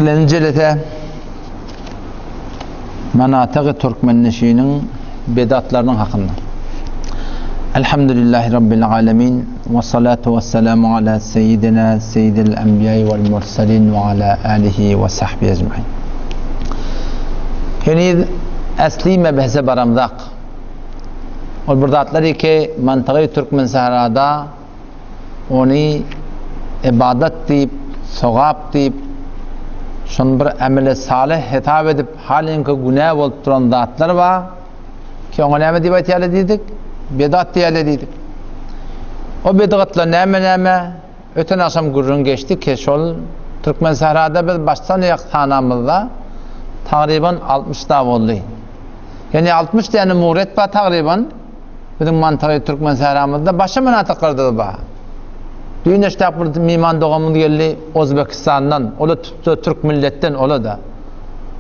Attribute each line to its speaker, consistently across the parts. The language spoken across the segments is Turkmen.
Speaker 1: Ikilenji jelese Manatygy Türkmenneşiniň bedatlarynyň hakynda. Elhamdülillahi Rabbil alemin we salatu we selamu ala seyyidina seyyidil enbiýai wal mursalin we ala alihi we sahbihi ecmain. Heniz äsli mebhese baramzak. Ol bir zatlar ki mantygy Türkmensährada ony ybadat diýip, sogap diýip, şony bir emeli salyh hesap edip, halyňky günä bolup duran zatlar bar. Ki oňa näme diýip aýtýarlar diýdik? Bedat diýýärler diýdik. O bedgatlar näme-näme? Öten agşam gürrüň geçdi ki, şol Türkmensährada biz başdan aýak sanamyzda tagryban 60 da boldy. Ýani 60 däne muret bar tagryban. Biziň mantygy türkmen sähramyzda başga mynatyklarda-da bar. Düýn eşdäp bir miman doganymyz geldi Ozbekistandan. Ola tutsa türk milletden ola-da.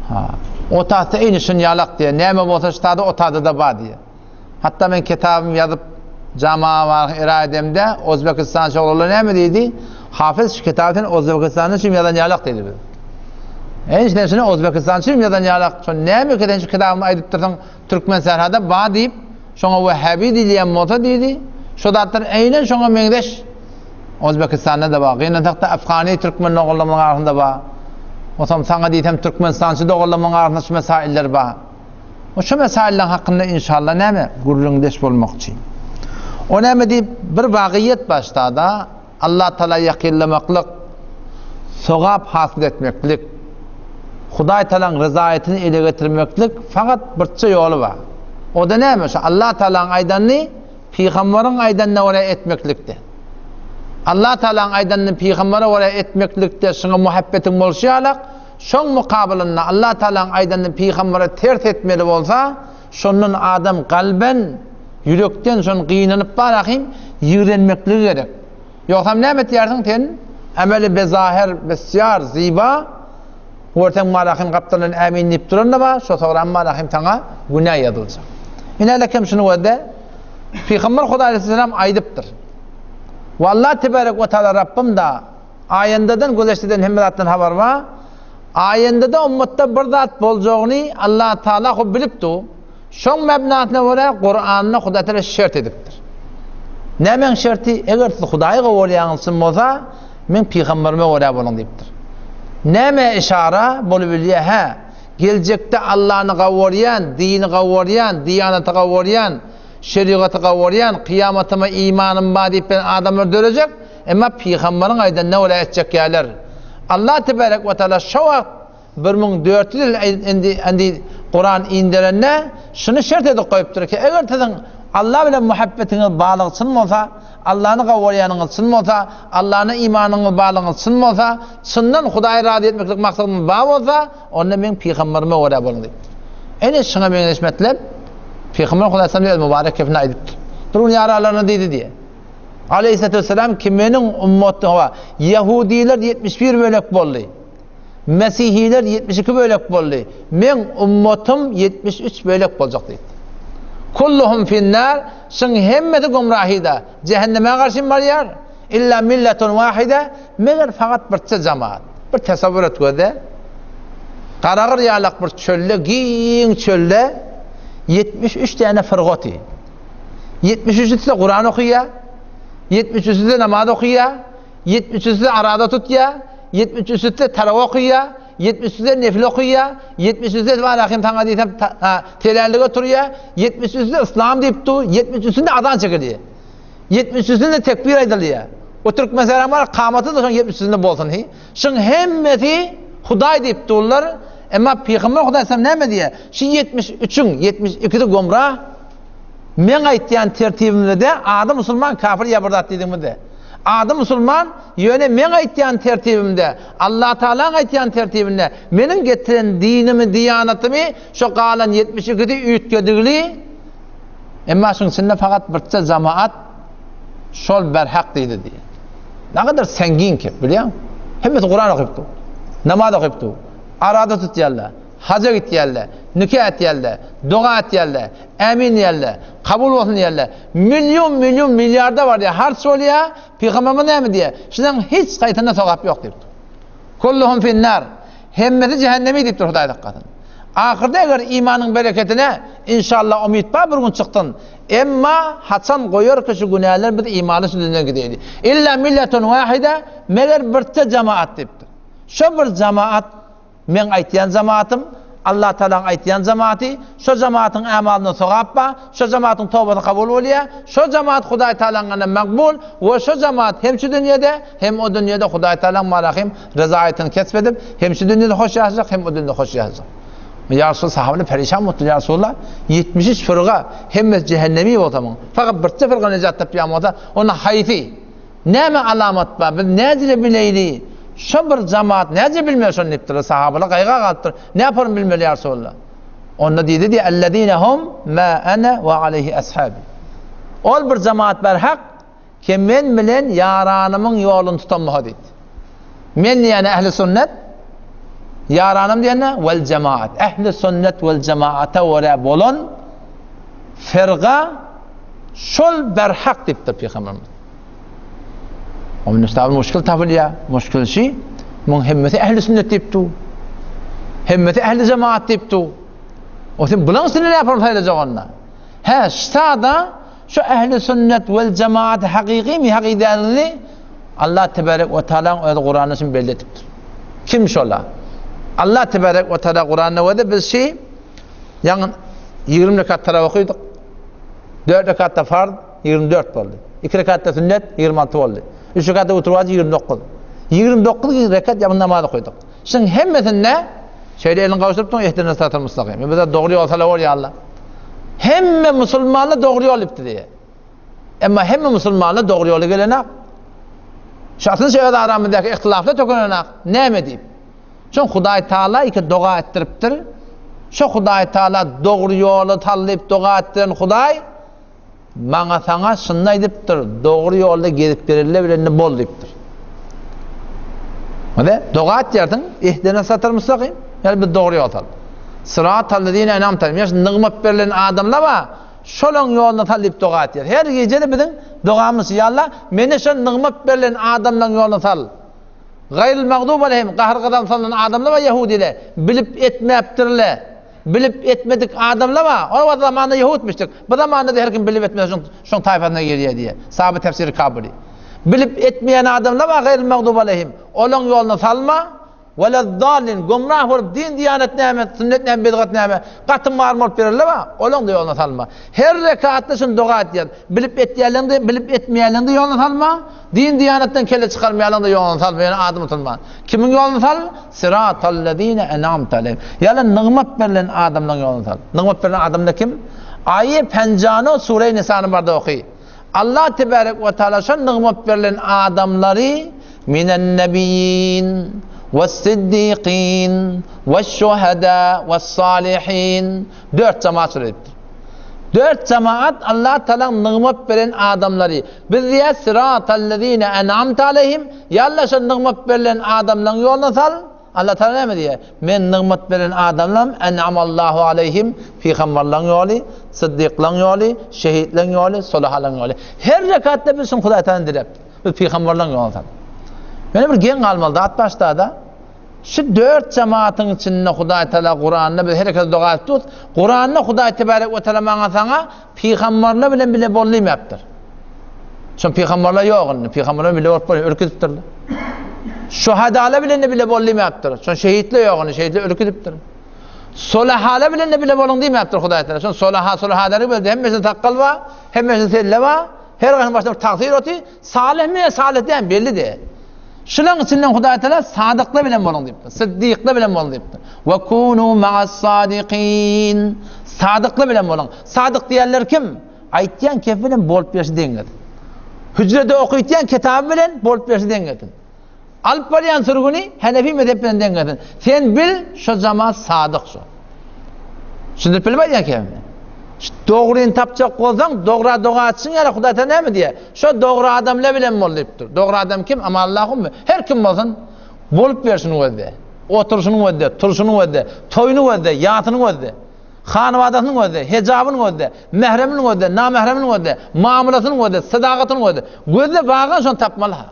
Speaker 1: Ha. O tahta eýni şun ýalak diýe. Näme bolsa şu tada o tada-da bar diýe. Hatda men kitabymy ýazyp jamaa bar era edemde Ozbekistan şoglalar näme diýdi? Hafiz şu kitaby sen Ozbekistanda üçin ýazan ýalak diýdi biz. Eýni sen şunu Ozbekistan üçin ýazan ýalak. Şon näme ki sen şu kitabymy aýdyp dursaň Türkmen sährada ba diýip, şoňa wehhabi diýilýän bolsa diýdi, şo zatlar eýnen şoňa meňzeş Ozbekistanda-da bar. Gynansakda afgany türkmen doganlarymyzyň arasynda bar. Bolsam saňa diýsem türkmenistançy doganlarymyzyň arasynda şu mesailler bar. O şu mesailleriň hakynda inşallah näme gürrüňdeş bolmakçy. O näme diýip bir wagyýet başda-da Allah Taala ýakynlamaklyk, sogap hasyl etmeklik, Hudaý Taalaň ryzaýatyny ele getirmeklik fakat birçe ýoly bar. O-da näme? Şu Allah Taalaň aýdanyny pygamberiň aýdanyna görä etmeklikde. Allah Taalaň aýdanyny pygambere görä etmeklikde şuňa muhabbetiň bolşy ýalak, şoň mukabylynda Allah Taalaň aýdanyny pygambere ters etmeli bolsa, Şondan adam kalben, ýürekden şony gynanyp barahym ýigrenmekligi gerek. Ýogsam näme etýärsiň sen? Emeli bezaher besýar zyba görseň barahym gapdaldan ämin diýip duran-da bar, şo sogram barahym saňa günä ýazyljak. Ine lekem şuny gözle. Pygamber Hudaý aleyhisselam aýdypdyr. We Allah tebarek we taala Rabbym da Aýandadan güzeşdeden hemme zatdan habar bar. Aýandada ummatda bir zat boljagyny Allah Taala hub bilip dur. Şoň mebnasyna görä Kuranda Hudaý Taala şert edipdir. Nämäň şerti? Eger siz Hudaýy gowurýaňyz çyn bolsa, meň pygamberime görä boluň diýipdir. Näme işara bolup bilýär? Hä, geljekde Allany gowurýan, dini gowurýan, diýanaty gowurýan, şerigaty gowurýan, kyýamatyma imanym bar diýip bilen adamlar dörejek. Emma pygambaryň aýdanyna görä etjekýärler. Allah tebarek we taala şo wagt 1400 ýyl indi indi Kuran inderende şuny şert edip goýupdyr ki, eger siziň Allah bilen muhabbetiňiz barlygy çyn bolsa, Allany gowurýanyňyz çyn bolsa, Allana imanyňyz barlygyňyz çyn bolsa, çyndan Hudaýy razy etmeklik maksadyňyz bar bolsa, onda meň pygambaryma görä boluň diýipdir. Ene şuňa meňzeş metlep Pygamber Hudaý sallallahu öz mübarek kefinde aýdypdyr. Bir gün ýaralaryna diýdi diýe. Aleyhissalatu vesselam ki meniň ummatym hawa ýahudiler 71 bölek boldy. Mesihiler 72 bölek boldy. Meň ummatym 73 bölek boljak diýdi. Kulluhum finnar, şyň hemmesi gumrahida, cehenneme garşy barýar. Illa milletun wahide, meger fakat birçe jamaat. Bir tasavvur et gözde. Garagyr ýalak bir çölde, giň çölde 73 tane fırgoti. 73-üsi-de Kuran okaýar, 73-üsi-de namaz okaýar, 73-üsi-de araza tutýar, 73-üsi-de tarawa okaýar, 73-üsi-de nefil okaýar, 73-üsi-de Rahim saňa diýsem telällige turýar, 73-üsi-de yslam diýip dur, 73-üsinde azan çekilýär. 73-üsinde tekbir aýdylýar. O Türkmenistanyň bar kamaty da şoň 73-üsinde bolsun hi. Şuň hemmesi Hudaý diýip durlar. Emma Pygamber Hudaý sallam näme diýýär? Şu 73-iň 72-si gomrah. Meň aýtýan tertibimde-de ady musulman kafir ýa bir zat diýdigimizde. Ady musulman, ýöne meň aýtýan tertibimde, Allah Tagalaň aýtýan tertibinde meniň getiren dinimi, diýanatymy şo galan 72-si üýtgedigli. Emma şuň içinde fakat birçe jamaat şol berhak diýdi diýýär. Nägadar sengin kep, bilýäňmi? Hemmesi Kuran okyp dur. Namaz okyp dur. Arada tutýarlar. Haja gitýärler, nika etýärler, doga etýärler, ämin diýýärler, kabul bolsun diýýärler. Million, million, milliarda barýar, harç bolýar. Pygamberimiz näme diýýär? Şunuň hiç haýsynda sogap ýok diýipdir. Kulluhum finnar. Hemmesi jähennemi diýipdir Hudaý saklasyn. Ahyrda eger imanyň bereketine inşallah umyt bar bir gün çyksyn. Emma haçan goýar ki şu günäler biz imanly şu dünýeden gideýli. Illa milletun wahide meger birçe jemaat diýipdir. Şo bir jemaat Meň aýtýan jemaatym, Allah Tagalaň aýtýan jemaaty, şo jemaatyň ämalynda sogap bar, şo jemaatyň tobasy kabul bolýar, şo jemaat Hudaý Tagalaň ýanynda makbul we şo jemaat hem şu dünýede, hem o dünýede Hudaý Tagalaň marahym rezaýatyny kesp edip, hem şu dünýede hoş ýaşajak, hem o dünýede hoş ýaşajak. Ýa Resulallah, sahabalar perişan bolupdyr, Ýa Resulallah, 73 fyrga hemmesi jehennemi bolsa muň, fakat birje fyrga nejat tapýan bolsa, onda haýsy? Näme alamat bar, biz näcile bileýli, şo bir jamaat näce bilmeli şony diýipdirler, sahabalar gaýga galypdyr, näparyn bilmeli ýa Resulallah? Onda diýdi diýe, Ellezine hum ma ene we aleýhi ashabi. Ol bir jamaat bar hak, ki men bilen ýaranymyň ýoluny tutan bolsa diýdi. Men diýýäne ähli sünnet, ýaranym diýende wel jemaat. Ähli sünnet wel jemaata görä bolan firga Şol berhak diýipdir Pygamberimiz. Onda bir muşkil tapylýar. Muşkil şi, muň hemmesi ähli sünnet diýip dur. Hemmesi ähli jemaat diýip dur. O sen bulaň üstüne näme yapalım saýlajak onda? Hä, ştada şu ähli sünnet wel jemaat hakykymy, hakyky dälini Allah tebarek we taalaň özi Kuranda şunu belli edipdir. Kim şola? Allah tebarek we taala Kuranda we biz şi ýaňy 20 rekat tarawih okydyk. Dört rekatda farz, 24 boldy. Iki rekatda sünnet, 26 boldy. Üç rekatda witr wajyp, 29. 29 rekat ýa namaz okydyk. Şuň hemmesinde şeýle elini gowşuryp duň, ehdina sıratal mustaqim. Bize dogry ýol sala bol ýa Allah. Hemme musulmanlar dogry ýol diýipdi diýe. Emma hemme musulmanlar dogry ýola gelenak. Şahsyn öz aramyzdaky ihtilaflar tökenenak. Näme diýip? Şoň Hudaý Taala iki doga etdiripdir. Şo Hudaý Taala dogry ýola saldyp doga etdiren Hudaý maňa saňa şunda aýdypdyr, dogry ýolda gezip berelle bilende bol diýipdir. Hadi doga etýärsiň, ihdina satal mustaqim, ýa bir dogry ýol sal. Sıratal lezine enamte aleyhim. Ýa nygmat berlen adamlar bar, şolaň ýoluna sal diýip doga etýär. Her gije-de biziň dogamyz, ýa Allah, meni şo nygmat berlen adamlaryň ýoluna sal. Gaýril magdub aleýhim, gahar-gazap salnan adamlar bar ýehudiler, bilip etmäpdirler. Bilip etmedik adamlar bar, ol o zamanda ýehudmyşdyk, bu zamanda-da her kim bilip etmese şoň, şoň taýpasyna girýär diýýär. Saby tefsiri Kabyly. Bilip etmeýän adamlar bar, gaýril magdub aleýhim, olaň ýoluna salma, Weleddallin, gümrah bolup din diýanet näme, sünnet näme, bidgat näme, gaty marym bolup ýörenler bar, olaň-da ýoluna salma. Her rekatda şuny doga etýär. Bilip etýänleň-de, bilip etmeýänleň-de ýoluna salma, din diýanetden kelle çykarmaýanlaň-da ýoluna salma, ýöne ady musulman. Kimiň ýoluna sal? Syratallezine en'amte aleýhim. Ýaly nygmat berlen adamlaň ýoluna sal. Nygmat berlen adamlar kim? Aýy penjano Sure-i Nisany barda oky. Allah tebarek we taala şol nygmat berlen adamlary minen-nebiýin wes-siddikin weş-şuhada wes-salihin dört jemaat şol edipdir. Dört jemaat Allah taalaň nygmat beren adamlary. Biz diýýäs syratallezine en'amte aleýhim, ýa Allah şol nygmat berlen adamlaryň ýoluna sal. Allah Taala näme diýýär? Men nygmat beren adamlarym en'amallahu aleýhim pygamberleriň ýoly, syddyklaryň ýoly, şehitleriň ýoly, solahalaryň ýoly. Her rekatda biz şuny Hudaý Taaladan diläp, biz pygamberleriň ýoluny sal. Ýöne bir geň galmaly zat başda-da, şu dört jemaatyň içinde Hudaý Taala Kuranda biz her rekatda doga edip durus. Kuranda Hudaý tebarek we taala maňa saňa pygamberler bilen bile bol diýmäpdir. Şo pygamberler ýok indi. Pygamberler bile bolup bolýar, ölüp gidipdirler. Şuhadalar bilen de bile bol diýmäpdir. Şo şehitler ýok indi, şehitler ölüp gidipdir. Solahalar bilen de bile boluň diýmäpdir Hudaý Taala. Şo solaha, solahalary bildi. Hemmesinde sakgal bar, hemmesinde selle bar. Her gaýsynyň başynda bir tagsyr oty. Salyhmy ýa salyh däl belli däl. Şularyň içinden Hudaý Taala sadyklar bilen boluň diýipdir. Syddyklar bilen boluň diýipdir. Wa kunu ma'as sadikin. Sadyklar bilen boluň. Sadyk diýenler kim? Aýtýan kefi bilen bolup berşi deň gelsin. Hüjrede okytýan kitaby bilen bolup berşi deň gelsin. Alyp barýan sürgüni Hanefi mezhep bilen deň gelsin. Sen bil, şo jamaat sadyk şo. Düşündirip bilip aýdýan kefimi. Şu dogryny tapjak bolsaň, dogra doga açyň ýaly Hudaý Taala näme diýýär? Şo dogry adamlar bilen bol diýipdir. Dogry adam kim? Aman Allahummy. Her kim bolsun, bolup berşini gözle. Oturyşyny gözle, turşuny gözle, toýuny gözle, ýasyny gözle. Hanybadasyny gözle, hejabyny gözle, mähremini gözle, namähremini gözle, muamalasyny gözle, sadagatyny gözle. Gözle bagan şony tapmaly ha.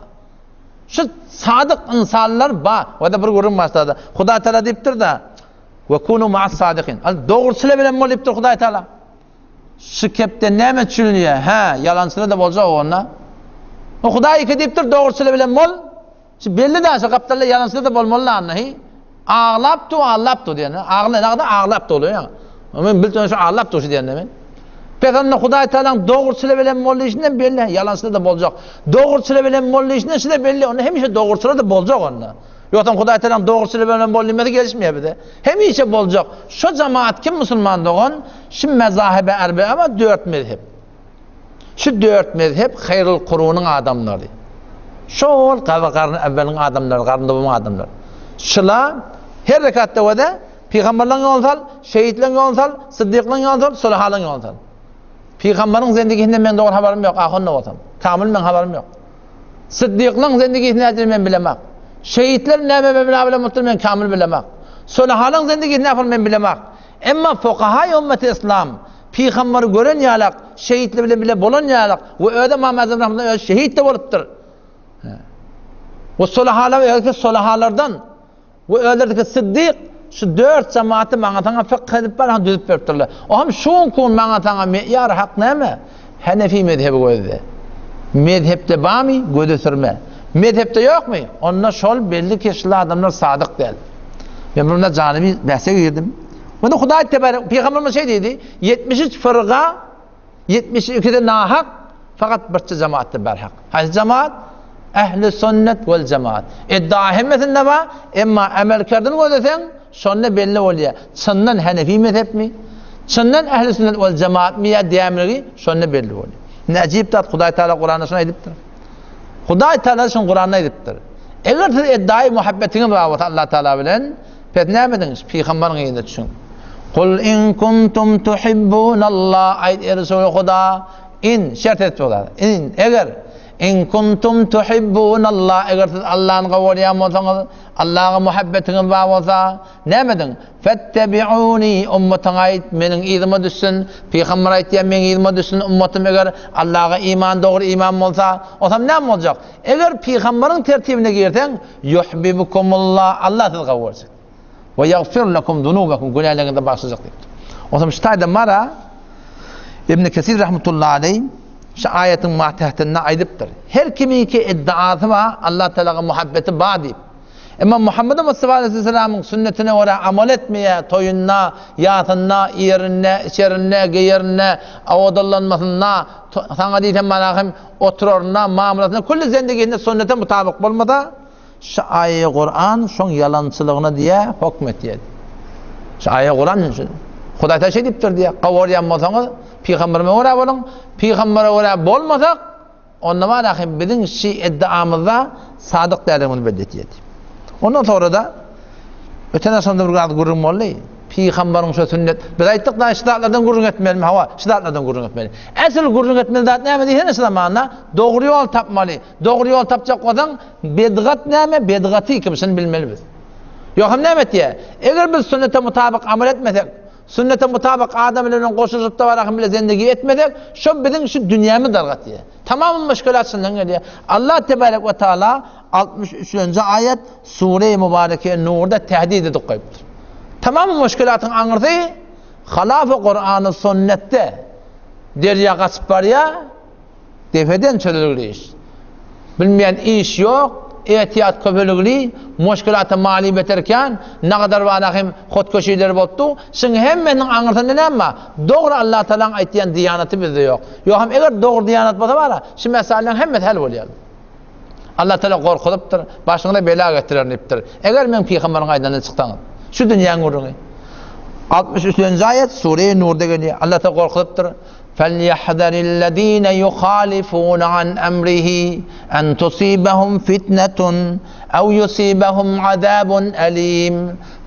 Speaker 1: Şu sadyk ynsanlar bar. O-da bir gürrüň başlady. Hudaý Taala diýipdir-de, Ve kunu ma'as sadikin. Al dogruçylar bilen bol diýipdir Hudaý Taala. Şu kepden näme düşünilýär? Hä, ýalançylar-da boljak onda. O Hudaý iki diýipdir, dogruçylar bilen bol. Şu belli da şu gapdalda ýalançylar-da bolmaly da anna, hi. Aglap du, allap du diýen. Agla, nagda aglap du bolýar. Men bildim şu allap du şu diýende men. Pes onda Hudaý Taalaň dogruçylar bilen bol diýişinden belli, ýalançylar-da boljak. Dogruçylar bilen bol diýişinden şu-da belli, onda hemişe dogruçylar-da boljak onda. Ýogsam Hudaý Tagalaň dogruçyly bilen bol diýmesi gelişmeýär bize. Hemişe boljak. Şo jemaat kim musulman dogan? Şu mezahibe erbe bar dört mezhep. Şu dört mezhep haýrul kurunyň adamlary. Şol gaby garny evveliň adamlary, garny dowamyň adamlary. Şula her rekatda wada pygamberleň ýoluny sal, şehitleň ýoluny sal, siddiklaň ýoluny sal, sulahalaň ýoluny sal. Pygamberyň zendigisinden meň dogry habarym ýok, ahun-da bolsam. Kamyl meň habarym ýok. Syddyklaň zendigisi nädip men bilemak. Şehitler näme mebla bilen bolupdyr men kamyl bilemak. Solahalaň zendigisi näpol men bilemak. Emma fukahaý ümmeti yslam pygambary gören ýalak, şehitler bilen bile bolan ýalak we özi Ymam Azam rahmetullah özi şehit-de bolupdyr. We solahalar özi solahalardan We özlerindeki Syddyk şu dört jemaaty maňa saňa fykh edip bar, düzüp beripdirler. O hem şu günki gün maňa saňa meýar hak näme? Henefi mezhebi gözle. Mezhepde barmy? Göze sürme. Mezhepde ýokmy? Onda şol belli ki şul adamlar sadyk däl. Men bunda janyby bähse girdim. Muny Hudaý tebarek Pygamberimiz şeý diýdi, 73 fyrga 72-de nahak, fakat birçe jemaatda berhak. Haýsy jemaat? Ehli sünnet wel jemaat. Iddia hemmesinde bar, emma emel kerdini gözleseň, şonda belli bolýar. Çyndan Hanefi mezhepmi? Çyndan ehli sünnet wel jemaatmy ýa dämligi şonda belli bolýar. Indi ajyp zat Hudaý Taala Kuranda şuny aýdypdyr. Hudaý Taala şuny Kuranda aýdypdyr. Eger siz iddiaýy muhabbetiňiz bar bolsa Allah Taala bilen, Pes näme ediň? Pygambaryň yzyna düşüň. Kul in kuntum tuhibbunallah aýt eý Resuly Huda in şert edip durlar. In eger in kuntum tuhibbunallah eger siz Allany gowy görýän bolsaňyz, Allaha muhabbetiňiz bar bolsa, näme ediň? Fettebiuni ummatyňa aýt, meniň yzyma düşsün. Pygamber aýtýar, meň yzyma düşsün ummatym eger Allaha iman dogry iman bolsa, onsoň näme boljak? Eger pygambaryň tertibine girseň, Ýuhbibukumullah, Allah sizi gowy görjek. We ýagfir lekum zunubakum, günäleriňizi bagyşlajak diýipdir. Onsoň şu taýda mara Ibn Kesir rahmetullahi aleý şu aýatyň matähtinde aýdypdyr. Her kimiňki iddiasy bar, Allah Tagala muhabbeti bar diýip. Emma Muhammed Mustafa aleyhisselamyň sünnetine görä amal etmeýär, toýunda, ýasynda, iýerinde, içerinde, geýerinde, owadanlanmasynda, saňa diýsem mana hem oturarynda, mamlasynda, külli zendiginde sünnete mutabyk bolmasa, şu aýy Kuran şoň ýalançylygyna diýä hokm etýär. Şu aýy Kuran şu Hudaý taşy diýipdir diýä, gawarýan bolsaňyz, pygamberime görä boluň, pygambere görä bolmasak, Onda bar ahy biziň şi iddiamyzda sadyk däldigimizi belli etýär diýip. Ondan sonra-da öten agşamda bir zat gürrüň boldy. Pygambaryň şu sünnet. Biz aýtdyk da şu zatlardan gürrüň etmelimi? Hawa, şu zatlardan gürrüň etmeli. Äsl gürrüň etmeli zat näme diýsene şu zamanda? Dogry ýol tapmaly. Dogry ýol tapjak bolsaň, bedgat näme, bedgaty kim şuny bilmeli biz. Ýok hem näme etýär? Eger biz sünnete mutabyk amal etmesek, Sünnete mutabyk adam bilen goşulyşyp tabarahym bile zendegi etmesek, şo biziň şu dünýämiz dargatýar. Tamamy müşkilat şundan gelýär. Allah tebarek we taala 63-nji aýat Sure-i Mübareke Nurda tehdit edip goýupdyr. Tamamy müşkilatyň aňyrsy halafy Kurany sünnetde derýa gaçyp barýar. Depeden çözülgili iş. Bilmeýän iş ýok, ätiýat köpeligili, muşkilata mali beter kän, nagadar bana hem hotköşileri bolupdy. Şuň hemmesiniň aňyrsynda näme bar? Dogry Allah Tagalaň aýtýan diýanaty bizde ýok. Ýok hem eger dogry diýanat bolsa bara, şu meseleleriň hemmesi hal bolýar. Allah Tagala gorkuzypdyr, başyňyza bela getirerin diýipdir. Eger meň pygambaryň aýdanyndan çyksaňyz. Şu dünýäň gürrüňi. 63-nji aýat Sure-i Nurda gelýär. Allah Tagala gorkuzypdyr. فَلْيَحْذَرِ الَّذ۪ينَ يُخَالِفُونَ عَنْ أَمْرِهِ أَنْ تُصِيبَهُمْ فِتْنَةٌ أَوْ يُصِيبَهُمْ عَذَابٌ أَلِيمٌ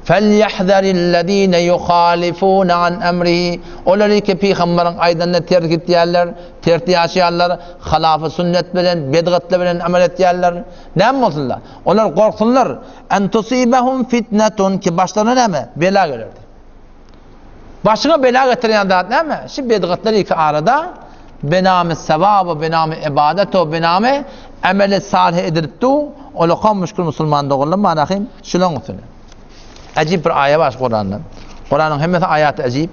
Speaker 1: فَلْيَحْذَرِ الَّذ۪ينَ يُخَالِفُونَ عَنْ أَمْرِهِ Olar ki pygamberiň aýdanyna ters gitýärler, ters ýaşaýarlar, halafy sünnet bilen, bedgatly bilen amel etýärler. Näme bolsunlar? Olar gorksunlar. En tusibahum fitnetun ki başlaryna näme? Bela geler. Başyňa bela getirýän zat näme? Şu bedgatlar iki arada. Benamy sewap we benamy ybadat we benamy emeli salyh edilip dur. Olakam müşkül musulman doganlar manahym şulaň üstüne. Ajip bir aýa bar şu Kuranda. Kuranyň hemmesi aýat ajip.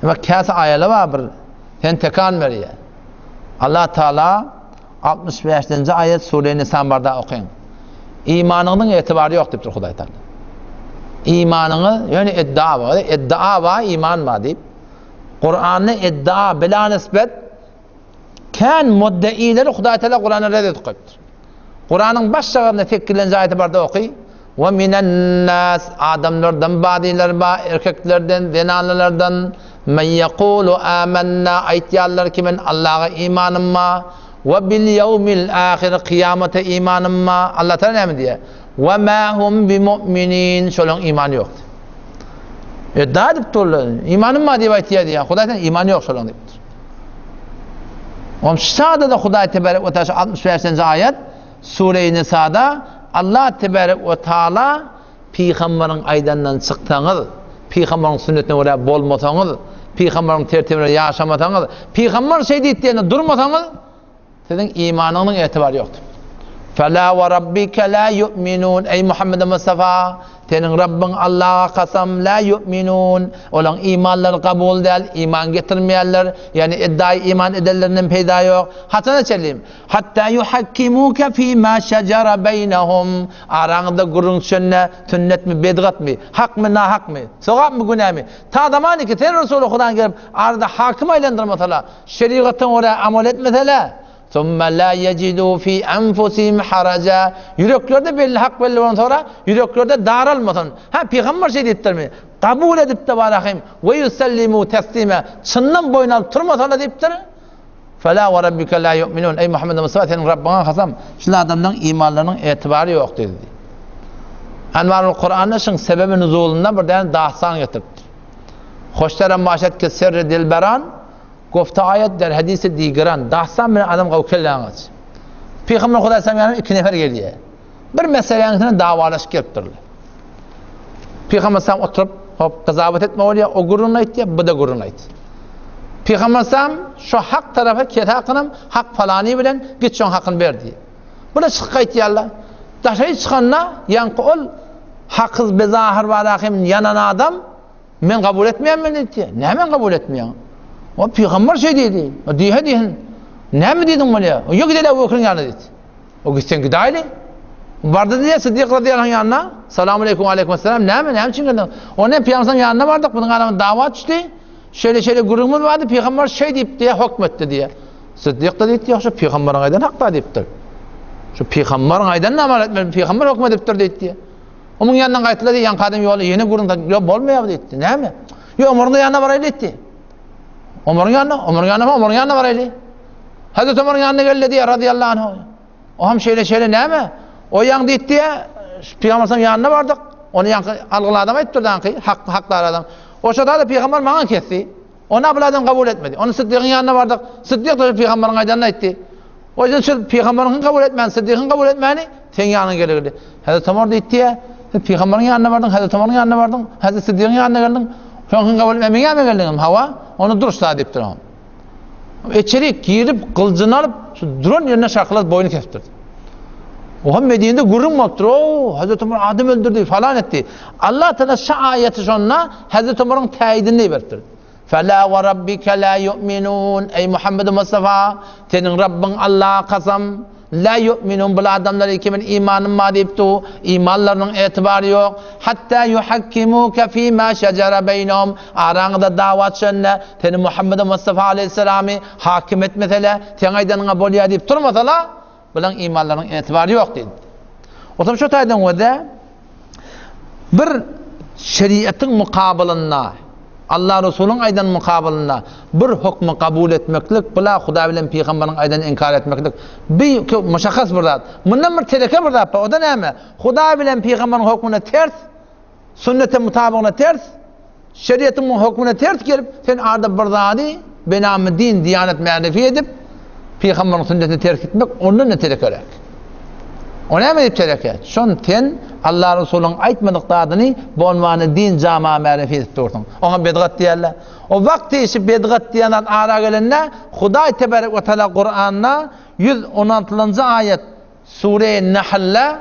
Speaker 1: Emma käsi aýalar bar bir sen tekan berýär. Allah Taala 65-nji aýat Sure Nisan barda okyň. Imanyňyzyň etibary ýok diýipdir Hudaý Taala. Imanyňyz ýöne iddia bar, iddia bar, iman bar diýip. Kuranda iddia bila nisbet kän muddeileri Hudaý Taala Kuranda red edip goýupdyr. Kuranyň baş şagasynda 8-nji aýaty barda oky. Ve minen nas adamlardan badylar ba erkeklerden, zenanlardan men yekulu amanna aýtýarlar ki men Allaha imanym ba we bil ýewmil ahir kyýamata imanym ba. Allah Taala näme diýýär? Ve ma hum bi mu'minin şolaryň imany ýok. E da diýip durlar. Imanym bar diýip aýtýar diýýär. Hudaý sen imany ýok şolaryň diýipdir. Oň şada da Hudaý tebarek we taala 65-nji aýat Sure-i Nisada Allah tebarek we taala pygamberiň aýdanyndan çyksaňyz, pygamberiň sünnetine görä bolmasaňyz, pygamberiň tertibine ýaşamasaňyz, pygamber şeý diýdi diýende durmasaňyz, siziň imanyňyzyň etibarý ýokdur. Fela we rabbike la yu'minun eý Muhammed Mustafa seniň Rabbyň Allaha kasam la yu'minun olaň imanlary kabul däl, iman getirmeýärler, ýagny iddiaý iman edenlerinden peýda ýok. Haçana çenli? Hatta yuhakkimuke fima şejere beýnehum araňyzda gürrüň düşende sünnetmi bedgatmy, hakmy nahakmy, sogapmy günämi, ta zamany ki sen Resuly Hudan gelip arada hakim aýlandyrmasala, şerigatyňa görä amal etmesele, Summa la yejidu fi enfusihim haraja ýüreklerde belli hak belli bolan sonra ýüreklerde daralmasyn. Ha pygamber şeý diýipdirmi? Kabul edip-de barahym we yusellimu teslime çyndan boýun alyp turmasala diýipdir. Fela we rabbike la yu'minun. Eý Muhammed Mustafa seniň Rabbyňa kasam, şul adamlaryň imanlarynyň etibary ýok diýdi. Enwarul Kur'anda şuň sebebi nuzulynda bir däne dastan getiripdir. Hoşterem başat ki sirri dilberan, gofta aýat der hadisi digiran. Dastan bilen adam gawy kelläňi aç. Pygamber Hudaý sallam ýanyna iki nefer gelýär. Bir meseläniň üstünde dawalaşyp gelipdirler. Pygamber sallam oturyp, hop, gyzabat etme bolýar, o gürrüňini aýtýar, bu da gürrüňini aýtýar. Pygamber sallam şu hak tarapa kes hakynam, hak falany bilen git şoň hakyny ber diýýär. Bular çykyp gaýtýarlar. Daşary çykanda ýaňky ol hakyz bezahyr barahym ýanan adam men kabul etmeýän men diýdi. Näme men kabul etmeýän? O pygamber şeý diýdi. O diýhe diýhin. Näme diýdiň bolýar? O ýok gideli Ebu Bekriň ýanyna diýdi. O gitseň gidäýli. Bardy diýýär Siddik razyýallahu anh ýanyna. Salam aleýkum aleýkum esselam. Näme, näme üçin geldiň? O ne pygamberimiziň ýanyna bardyk, biziň aramyzda dawa düşdi. Şeýle şeýle gürrüňimiz bardy, pygamber şeý diýip diýýär, hökm etdi diýýär. Siddik-de diýipdir, ýok, şu pygamberiň aýdany hakda diýipdir. Şu pygamberiň aýdanyny amal etmeli, pygamber hökm edipdir diýipdir. Onuň ýanyndan gaýtdylar diýýär, ýaňky adam ýoly ýene gürrüň, ýok bolmaýar diýipdir. Näme? Ýok, Omaryň ýanyna baraýly diýipdir. Omaryň ýanyna, Omaryň ýanyna, Omaryň ýanyna baraýly. Hazreti Omaryň ýanyna geldi diýýär, radiyallahu anhu. O hem şeýle şeýle näme? O ýaň diýdi, Pygamber sallam ýanyna bardyk. Ony ýaňky algyl adam aýtdy durdanky, hak hakdar adam. O şoda da pygamber maňa kesdi. Ony abul adam kabul etmedi. Ony Siddigiň ýanyna bardyk. Siddik da pygamberiň aýdanyny aýtdy. O ýüzden şu pygamberiň kabul etmän, Siddigiň kabul etmäni seň ýanyňa geldi. Hazreti Omar diýdi, sen pygamberiň ýanyna bardyň, Hazreti Omaryň ýanyna bardyň, Hazreti Siddigiň ýanyna geldiň. Şonuň kabul etmän meň ýanyma geldiň. Hawa, ony duruşla diýipdir. Içerik girip, gylyjyny alyp, şu duran ýerine şakylat boýnuny kesipdir. O hem Medinede gürrüň bolupdyr. O, Hazreti Omar adam öldürdi, falan etdi. Allah Teala şu aýaty şonda Hazreti Omaryň täýidini beripdir. Fela we rabbike la yu'minun. Ey Muhammed Mustafa, seniň Rabbyň Allaha kasam, La yu'minun bul adamlar kimin imanym bar diýip du, imanlarynyň etibary ýok. Hatta yuhakkimuke fima şejere beýnehum. Araňyzda dawa düşende, seni Muhammed Mustafa aleyhissalamy hakim etmesele, seň aýdanyňa bolýar diýip turmasala, bulaň imanlarynyň etibary ýok diýdi. Otam şu taýdan görde bir şeriatyň mukabylynda Allah Resulyň aýdan mukabylynda bir hökmi kabul etmeklik, bula Hudaý bilen pygamberiň aýdanyny inkar etmeklik bi muşahhas bir zat. Mundan bir teleke bir zat bar. O da näme? Hudaý bilen pygamberiň hökmüne ters, sünnete mutabygyna ters, şeriatyň hökmüne ters gelip, sen arada bir zady benamy din, diýanet mänefi edip, pygamberiň sünnetini terk etmek ondan da telekeräk. O näme diýip çelekýär? Şon sen Allah Resulyň aýtmadyk zadyny bonwany din jama märefi edip dursuň. Oňa bedgat diýerler. O wagt işi bedgat diýen zat ara gelende Hudaý tebarek we taala Kuranda 116-njy aýat Sure Nahlda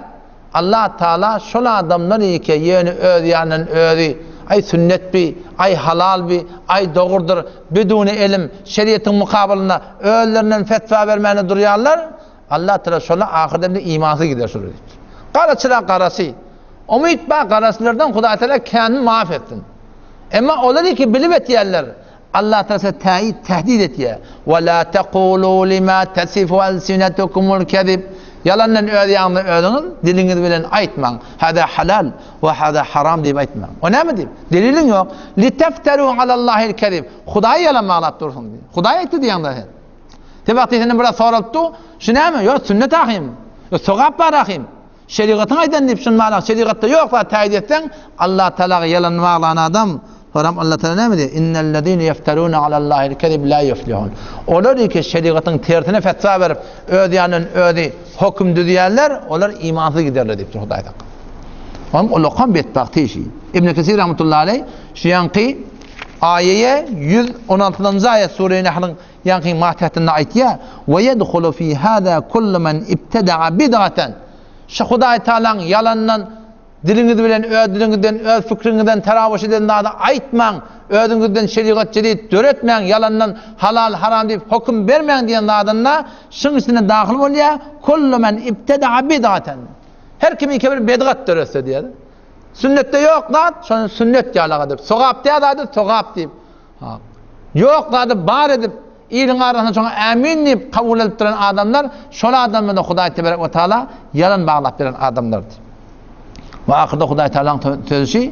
Speaker 1: Allah Taala şol adamlar ýeke ýöne öz ýanyndan özi aý sünnet bi, aý halal bi, aý dogrudyr, biduni elim, şeriatyň mukabylynda özlerinden fetwa bermäne durýarlar, Allah Taala şola ahyr demde imansyz gider şolar diýipdir. Garaçylar garasy. Umyt bar garasylardan Hudaý Taala känini maaf etsin. Emma olar ki bilip etýärler. Allah Taala täýit tehdit etýär. Wa la taqulu lima tasifu alsinatukumul kezib. Ýalandan öz ýanyňyzda özüňiz diliňiz bilen aýtmaň. Hada halal we hada haram diýip aýtmaň. O näme diýip? Deliliň ýok. Litaftaru alallahil kezib. Hudaýy ýalan baglap dursuň diýip. Hudaý aýtdy diýýäň-de sen. Te wagty senden biraz soralypdy, şu näme? Ýok, sünnet ahym. Ýok, sogap bar ahym. Şerigatyň aýdan diýip şuny bana şerigatda ýok zat täýit etseň, Allah Taalaga ýalan baglan adam, soram Allah Taala näme diýýär? Innellezine yefteruna alallahil kezib la yuflihun. Olar ki şerigatyň tersine fetwa berip, öz ýanyndan özi höküm düzýärler, olar imansyz giderler diýipdir Hudaý Taala. Onuň ulakan betbagty işi. Ibn Kesir rahmetullahi aleyh şu ýanky aýeýe 116-njy aýat sure Nahlyň Ýaňky matätinde aýtýar, Ve yedhulu fi hâzâ kullu men ibteda'a bid'aten. Şu Hudaý Tagalaň ýalandan diliňiz bilen öz diliňizden, öz pikriňizden terawyş eden zady aýtmaň, özüňizden şerigat jedid döretmäň, ýalandan halal, haram diýip höküm bermäň diýen zadynda şuň içine dahyl bolýar, kullu men ibteda'a bid'aten. Her kim iki bir bedgat döretse diýer. Sünnetde ýok zat, şony sünnet ýalak edip, sogap däl zady sogap diýip, Ýok zady bar edip, iliň arasynda şoňa ämin diýip kabul edip duran adamlar, şol adamlara Hudaý tebarek we taala ýalan baglap beren adamlardyr. We ahyrda Hudaý Taalanyň sözü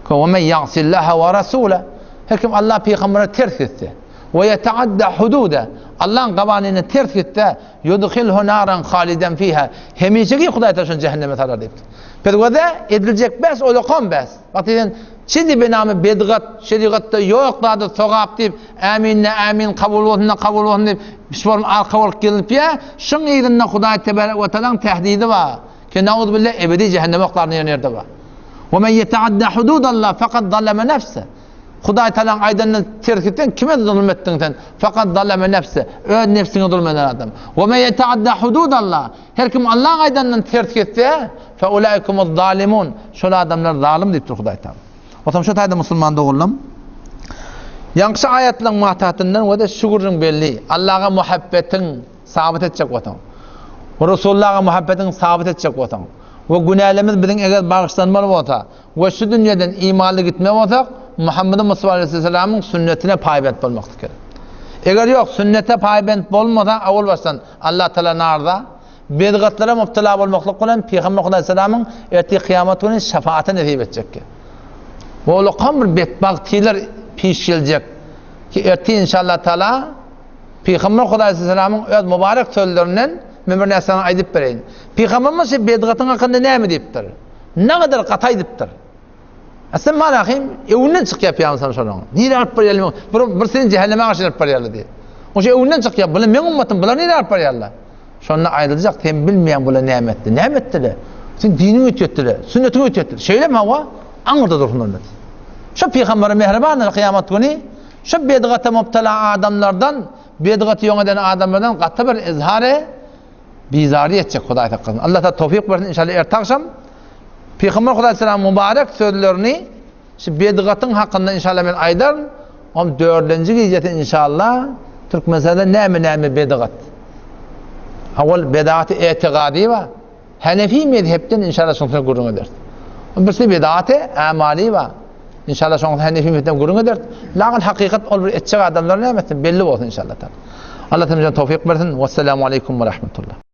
Speaker 1: we men ýa'sillaha we rasula Her kim Allah pygambere ters gitse we ýeta'adda hududa Allah'ın gawanyny ters gitse yudkhilhu naran halidan fiha hemişeki Hudaý Taala şony cehenneme salar diýipdir. Perwede ediljek bäs olakan bäs. Bak diýen Çidi benamy bedgat, şerigatda ýok zady sogap diýip, äminne ämin kabul bolsun-da kabul bolsun diýip, şol arka bolup gelip ýa, şuň yzynda Hudaý tebarek we taalaň tehdidi bar. Ki nauzubilla ebedi jähenneme oklaryny ýen ýerde bar. We men ýeteadda hududallah fakat zalama nefse. Hudaý taalaň aýdanyny terk etseň kime zulum etdiň sen? Fakat zalama nefse. Öz nefsiňe zulum eden adam. We men ýeteadda hududallah. Her kim Allaň aýdanyndan ters gitse, fe ulaikumuz zalimun. Şol adamlar zalym diýipdir Hudaý Taala. Otam şu taýda musulman doganlarym, ýaňky aýatlaryň matatyndan we-de şu gürrüň belli. Allaha muhabbetiň sabyt etjek bolsaň, we Resulullaha muhabbetiň sabyt etjek bolsaň, we günälerimiz biziň eger bagyşlanmaly bolsa, we şu dünýeden imanly gitme bolsak, Muhammed Mustafa aleyhisselamyň sünnetine paýbent bolmaklyk gerek. Eger ýok, sünnete paýbent bolmasa, awal başdan Allah Taala narda bedgatlara mübtela bolmaklyk bilen Pygamber Hudaýsalamyň ertir kyýamat güni şefaaty nesip etjek ki. Bu ulakan bir betbagtylar piş geljek ki ertir inşallah Taala Pygamber Hudaýsalamyň öz mübarek sözlerinden men bir närseni aýdyp bereýin. Pygamberimiz şu bedgatyň hakynda näme diýipdir? Ne kadar gaty aýdypdyr. Aslında malahim öwünden çykýar pygamber şonuň. Nirä alyp barýarlar? Bir, bir seni cehenneme garşy alyp barýarlar diýip. Oşa öwünden çykýar. Bular meň ummatym, bular nirä alyp barýarlar? Şonda aýdyljak, sen bilmeýän bular näme etdi? Näme etdiler? Sen diniňi üýtgetdiler, sünnetiňi üýtgetdiler. Şeýlemi hawa? Aňyrda dursun onda. Şu pygambere mähribandyr kyýamat güni şu bedgata mubtala adamlardan, bedgaty ýoň eden adamlardan gaty bir izhar bizary etjek Hudaý saklasyn. Allah ta towfik bersin inşallah erte agşam Pygamber Hudaý selam mübarek sözlerini şu bedgatyň hakynda inşallah men aýdaryn. Om dördünji gijesi inşallah Türkmenistanda näme näme bedgat. Awal bedaty etigady bar. Hanefi mezhepden inşallah şoňa gürrüň ederis. Birisi bedaty amali bar. İnşallah şoňa Hanefi mezhepden gürrüň ederis. Lakin hakykat ol bir etjek adamlar näme etsin belli bolsun inşallah. Allah tawfik bersin. Wesselamu aleýkum we rahmetullah.